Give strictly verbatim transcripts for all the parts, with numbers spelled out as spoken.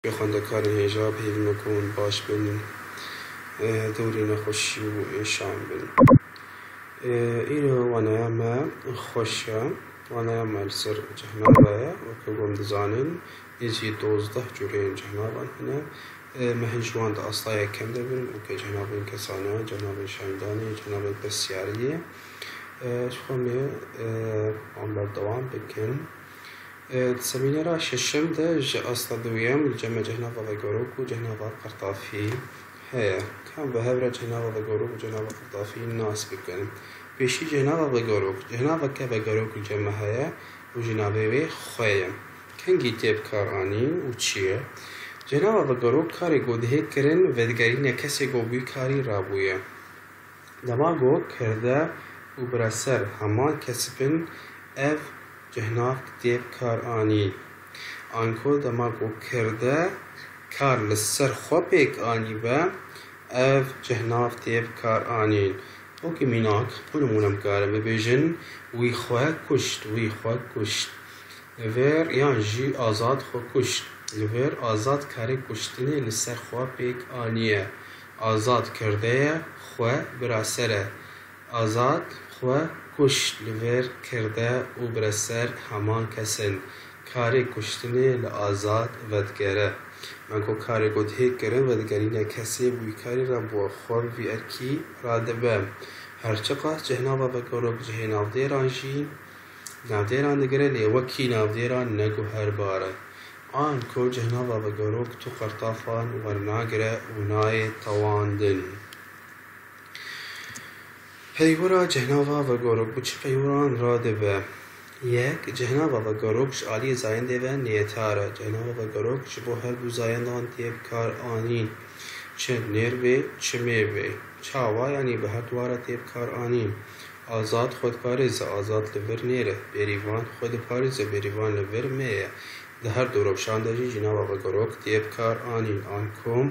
Xwendekarên hêja, bi hêvî me ku hûn baş bin, e, dewrê nexweşî û êşan bin. E, îro waneya me xweş e. Waneya me li ser cehnava ye. Weke ku em dizanin, êzî dozdeh cûreyên cehnavan hene. E, me hin ji wan di asta yekem de birin, weke cehnavên kesane, cehnavên şahindanê, cehnavên pirsiyariyê. E, ji xwe me, e, wan berdewam bikin. E, di semînera şeşem de ji asta duyem li cem me cehnava vegerok û cehnava qertafî heye. Ka em bi hev re cehnava vegerok û cehnava qertafî nas bikin. Pêşî cehnava vegerok, cehnaveke vegerok li cem me heye û jî navê wê xwe ye. Kengî tê bikaranîn û çi ye? Cehnava vegerok karê ku dihê kirin vedigerîne kesê ku bi wî karî rabûye. Dema ku kirde û bireser heman kes bin, ev cehnav tê bikaranîn. Anku dema ku kirde kar li ser xwe pêk anîbe, ev cehnav tê bikaranîn. Wekî mînak, bo nimûne em karin bibêjin, wî xwe kuşt, wî xwe kuşt. Li vir, yan jî Azad xwe kuşt. Li vir Azad karê kuştinê li ser xwe pêk aniye. Azad kirdeye xwe bira ser e. Azad xwe kuşt. Li vir kirde û bira ser heman kes in. Karê kuştinê li Azad vedigere. Me ku karê ku dihê kirin vedigerîne kesê bi wî karî re bi xwe bi vî erkî radibe. Her çiqas cehnava vegerok cihê navdêran jî, navdêran digire, lê wekî navdêran ne guherbar e. Anku cehnava vegerok tu qertafan wernagire û nayê tewandin. Peywira cehnava vegerok bi çi peywiran radibe? Yek, cehnava vegerok ji aliyê zayendê ve nêtar e. Cehnava vegerok ji bo her du zayendan tê bikaranîn. Çi nêr bê, çi mê bê. Çawa, yanî bi her duwa re tê bikaranîn. Azad xwe diparêze, Azad li vir nêr e. Bêrîvan xwe diparêze, Bêrîvan li vir mê ye. Di her du rewşan de jî cehnava vegerok tê bikaranîn. Anku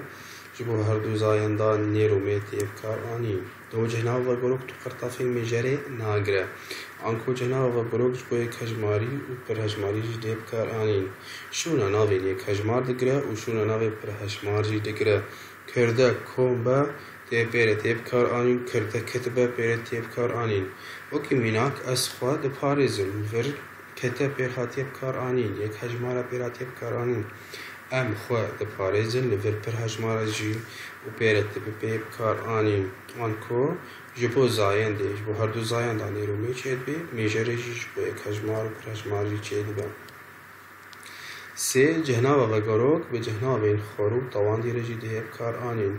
ji bo her du zayendan nêr û mê tê bikaranîn. Do, cehnava vegerok tu qertafên mêjerê nagire. Anku cehnava vegerok ji bo yekhejmarî û pirhejmarî jî tê bikaranîn. Şûna navên yekhejmar digire û şûna navên pirhejmar jî digire. Kirde kom be, tê pêre tê bikaranîn, kirde kit be, pêre tê bikaranîn. Wekî mînak, ez xwe diparêzim, vir kete pêr hatiye bikaranîn, yekhejmara pêr hatiye bikaranîn. Em xwe diparêzin, li vir pirhejmara jî û pêre dibe pê bikaranîn. Anku ji bo zayendê, ji bo her du zayendan nêr û mê çêdibe, mêjerê jî ji bo yekhejmar û pirhejmar jî çêdibe. Sê, cehnava vegerok bi cehnavên xwerû tewandî re jî dihê bikaranîn.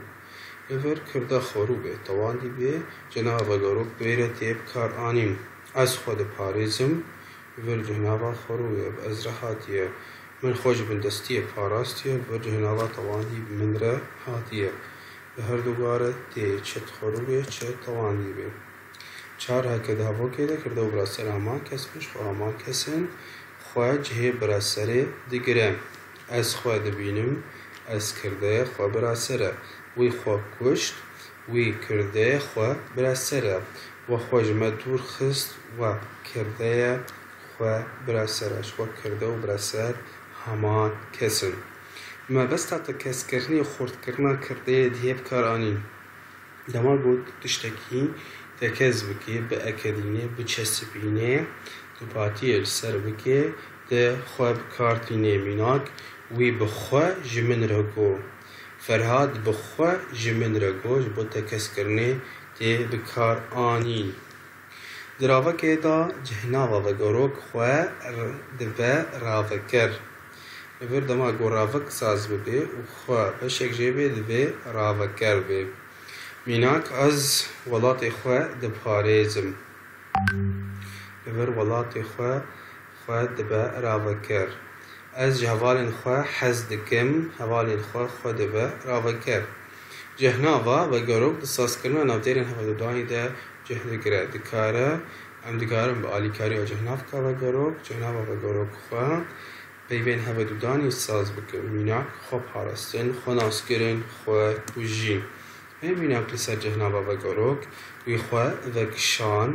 Li vir kirde xwerû bê, tewandî bê, cehnava vegerok pêre tê bikaranîn. Ez xwe diparêzim, li vir cehnava xwerû ye, bi ez re hatiye. Min xwe ji bindestiyê parastiye, li vir cehnava tewandî bi min re hatiye. Li her du gare tê çet xwerû bê, çet tewandî bê. Çar, heke di hevokê de kirde û bira ser heman kes bin, ji xwe heman kes in, xwe cihê bira serê digire. Ez xwe dibînim, ez kirdeye xwe bira ser e. Wî xwe kuşt, wî kirdeye xwe bira ser e. We xwe ji me dûr xist, we kirdeye xwe bira ser e. Ji xwe kirde û bira ser heman kes in. Mebesta tekezkirinê û xurtkirina kirdeyê dihê bikaranîn. Dema ku tu tiştekî tekez bikê, biekedînê, biçesipînê, dupatiyê li ser bikê, tu xwe bi kar tînê. Mînak, wî bi xwe ji min re got. Ferhad bi xwe ji min re got, ji bo tekez kirinê tê bi kar anîn. Di ravekê de cehnava vegerok xwe r-, dibe raveker. Li vir dema ku ravek saz bibe û xwe beşek jê bê, divê raveker bê. Mînak, ez welatê xwe diparêzim. Li vir welatê xwe, xwe dibe raveker. Ez ji hevalên xwe hez dikim, hevalên xwe xwe dibe raveker. Cehnava vegerok di sazkirina navdêrên hevedudanî de cih digire. Dikare, em dikarin bi alîkariya cehnavka vegerok, cehnava vegerok xwe peyvên hevedudanî saz bikin. Mînak, xwe parastin, xwe naskirin, xwe kujîn. Vê mînak li ser cehnava vegerok, wî xwe vekişand,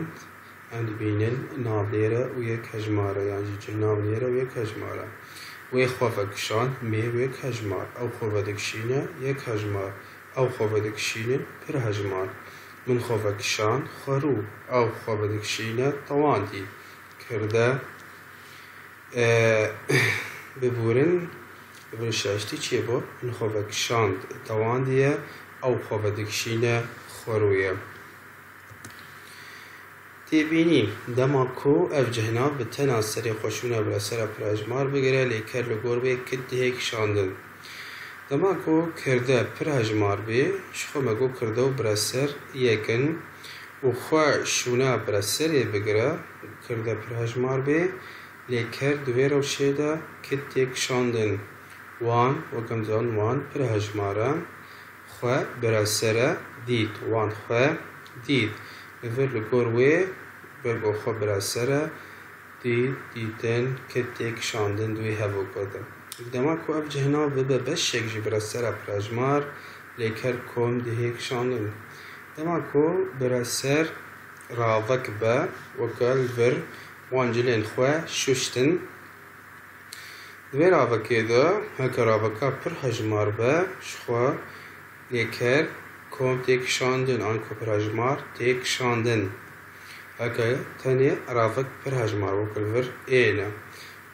em dibînin navdêr e û yek hejmar e, yan jî cih navnêr e û yek hejmar e. Wê xwe vekişand, mê wek hejmar. Ew xwe vedikişîne, yek hejmar. Ew xwe vedikişînin, pir hejmar. Min xwe vekişand, xwerû. Ew xwe vedikişîne, tewandî. Kirde, e, bibûrin, bibûrin şaştî çêbû. Min xwe vekişand, tewandiye. Ew xwe vedikişîne, xwerû ye. Têbînî, dema ku ev cihnav bi tena serê xwe şûna biresera pirhejmar bigire, lê ker li gor wê kit dihê kişandin. Dema ku kirde pirhejmar bê, ji xwe me got kirde û bireser yek in û xwe şûna bireserê bigire, kirde pirhejmar bê, lê ker di vê rewşê de kit tê kişandin. Wan, wek em dizanin, wan pirhejmar e. Xwe bireser e, dît. Wan xwe dît. Li vir li gor wê, ber ku xwe bireser e, dît, dîtin, kit tê kişandin di wê hevokê de. Dema ku ev cihnav bibe beşek ji biresera pirhejmar, lê ker kom dihê kişandin. Dema ku bireser ravek be, weke li vir wan cilên xwe şuştin, Di vê ravekê de, heke raveka pir hejmar be, ji xwe lê ker kom tê kişandin, an ku pir hejmar tê kişandin. Heke tenê ravek pir hejmar weke li vir ê ne.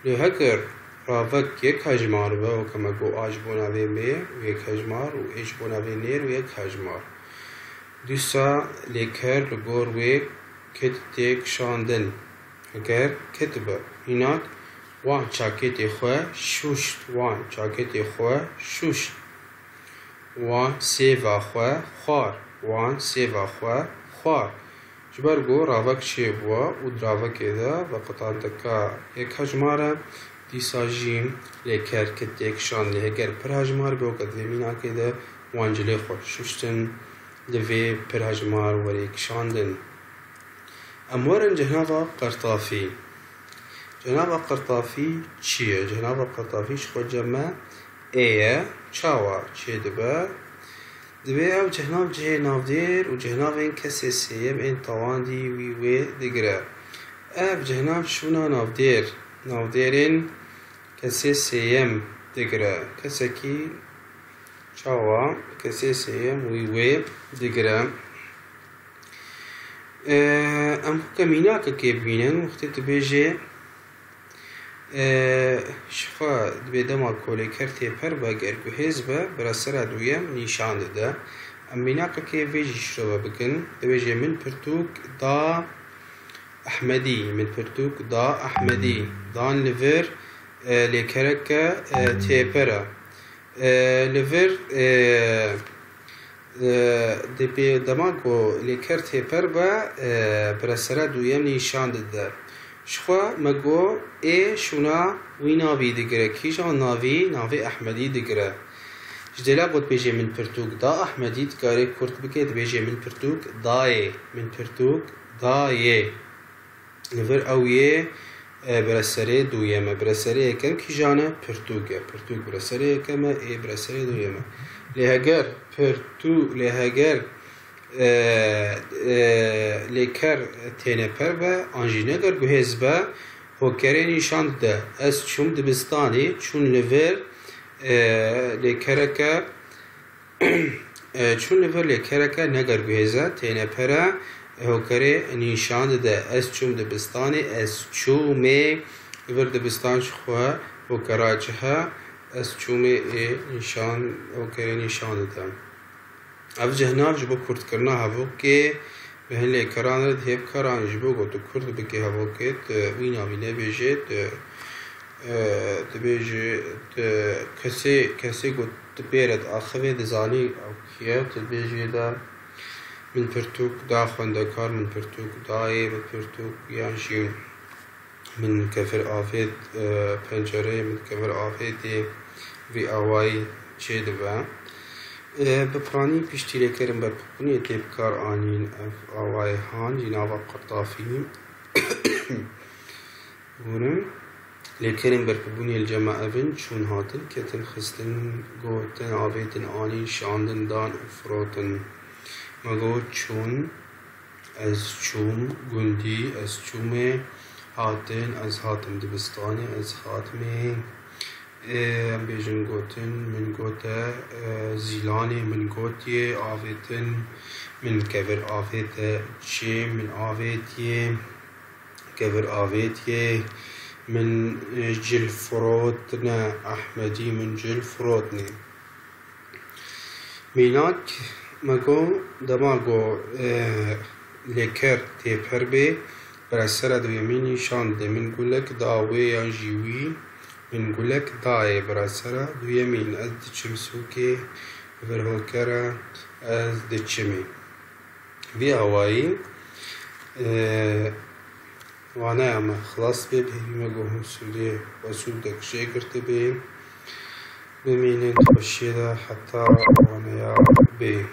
Lê heke ravek yek hejmar be, weke me got a ji bona vê mê û yek hejmar û ê ji bona vê nêr û yek hejmar. Dîsa lê ker li gor wê kit tê kişandin. Heger ketibe, hînak wan çaketê xwe şûşt, wan çaketê xwe şûşt. Wan sêva xwe xwar, wan sêva xwe xwar. Ji ber ku ravek çêbûye û di ravekê de veqetandeka yek hejmar e, dîsa jî lê ker kit tê kişandin. Lê heger pir hejmar be, weke di vê mînakê de wan cilê xwe şûştin, li vê pir hejmar werê kişandin. Em werin cihnava qertafî. Cihnava qertafî çi ye? Cihnava qertafî ji xwe cem me ê ye. Çawa çêdibe? Divê ev cihnav cihê navdêr û cihnavên kesê sêyem ên tawandî wî wê digire. Ev cihnav şûna navdêr, navdêrên kesê sêyem digire. Kesekî çawa kesê sêyem wî wê digire? Em weke mînakekê bînin, wextê dibêjê, ji xwe dibê dema ku lêker têper be, ger guhêz be, biresera duyem nîşan dide. Em mînakekê vê jî şirove bikin. Dibêjê min pirtûk da Ehmedî, min pirtûk da Ehmedî. Dan li vir, e, lêkereke, e, têper e. E, li vir, e, e, dê pê dema ku lêker têper be, e, biresera duyem nîşan dide. Ji xwe me got ê şûna wî navî digire. Kîjan navî? Navê Ehmedî digire. Ji dêla got bêjê min pirtûk da Ehmedî, dikare kurt bike, dibêjê min pirtûk dayê. Min pirtûk dayê. Li vir ew yê, e, bireserê duyem e. Bireserê yekem kîjan e? Pirtûk e. Pirtûk bireserê yekem e, ê bireserê duyem e. Lê heger pirtû-, lê heger, e, e, lêker têneper be, an jî neger guhêz be, hokerê nîşan dide. Ez çûm dibistanê, çûn li vir, e, lêkereke E, çûn li vir lêkereke neger guhêz e, têneper e, hokerê nîşan dide. Ez çûm dibistanê, ez çûmê li vir dibistan ji xwe hokera cih e, ez çûmê ê nîşan, hokerê nîşan dide. Ev cihnav ji bo kurtkirina hevokê bi hin lêkeran re dihê bikaranîn. Ji bo ku tu kurt bikî hevokê, tu wî navî nebêjê, tu, e, dibêjî, tu kesê, kesê ku tu pê re diaxivê dizanî ew kî ye, tu dibêjî de min pirtûk da xwendekar, min pirtûk dayê, min pirtûk yan jî min kevir avêt, e, pencereyê, min kevir avêtê, vî awayî çêdibe. E, bi piranî piştî lêkerên berpirkbûnê tê bikar anîn ev awayê han jî nava qertafî. Hûn in. Lêkerên berpirkbûnê li cem me ev in: çûn, hatin, ketin, xistin, gotin, avêtin, anîn, şandin, dan û firotin. Me got çûn, ez çûm gundî, ez çûmê, hatin, ez hatim dibistanê, ez hatmê, Ê, em bêjin gotin, min gote, e, zîlanê, min gotiye, avêtin, min kevir avête, çê min avêtiye, kevir avêtiye, min, e, cil firotne, Ehmedî, min cil firotne. Mînak, me got, dema got, e, lêker têper bê, bira sera duyemîn nîşan dide, min gulek da wê yan jî wî, min gulek dayê, bira sera duyemîn ez diçim sûkê, vir hokere ez diçimê. Vî awayî, e, waneya me xilas bê, bi hêvî me got hûn sûdê we sûdek jê girtibê. Bimînin di xweşiyê de heta waneya bê.